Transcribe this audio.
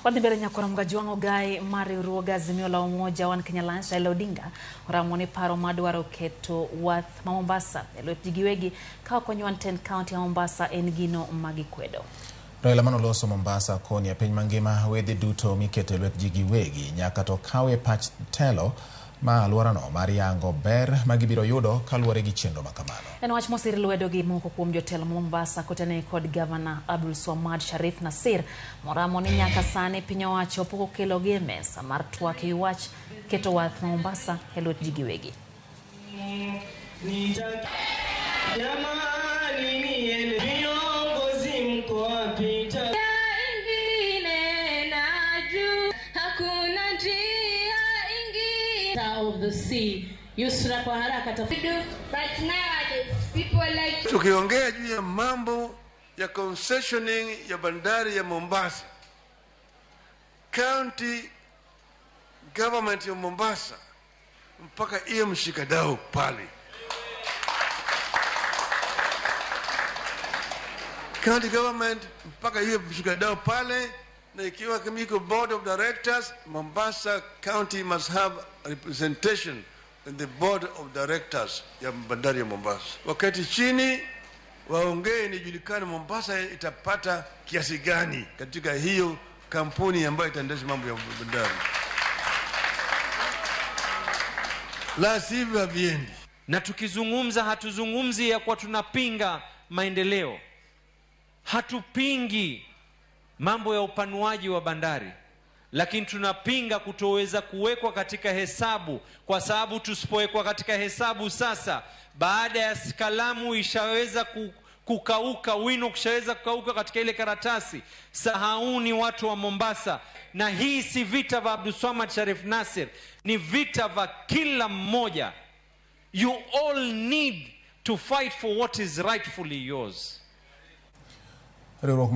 Wadhi mbele nyakwar Mgajwang' ogai mar riwruog Azimio la Umoja One Kenya Alliance Raila Odinga oramo ni paro madwaro keto wath ma Mombasa e lwet ji giwegi ka ok onyuan tend kaunti ya Mombasa en gino ma gikwedo. Raila manoloso Mombasa koni e piny mangima wedhe duto miketo e lwet ji giwegi nyaka to kawe pach telo ma alworano mar yango ber ma gibiro yudo kaluwore gi chenro ma kamano. En wach mosir lwedo gi moko kuom jotelo ma Mombasa kotene kod Gavana Abdulswamad Sharif Nassir moramo ni nyaka sani piny owacho pok okelogi e mesa mar twak e wach keto wath ma Mombasa e lwet ji giwegi. Of the sea. Yusra kwa haraka But nowadays people like Tukiongea juu ya mambo ya concessioning ya bandari ya Mombasa, county government ya Mombasa mpaka iye mshikadau pale. County government mpaka iye mshikadau pale, na ikiwa kama iko board of directors, Mombasa County must have representation in the board of directors ya bandari ya Mombasa. Wakati chini waongee, nijulikane Mombasa itapata kiasi gani katika hiyo kampuni ambayo itaendesha mambo ya bandari, la sivyo haviendi. Na tukizungumza hatuzungumzi ya kuwa tunapinga maendeleo, hatupingi mambo ya upanuaji wa bandari, lakini tunapinga kutoweza kuwekwa katika hesabu, kwa sababu tusipowekwa katika hesabu sasa, baada ya kalamu ishaweza kukauka, wino kushaweza kukauka katika ile karatasi, sahauni watu wa Mombasa. Na hii si vita vya Abdulswamad Sharif Nassir, ni vita vya kila mmoja. You all need to fight for what is rightfully yours. Riwruok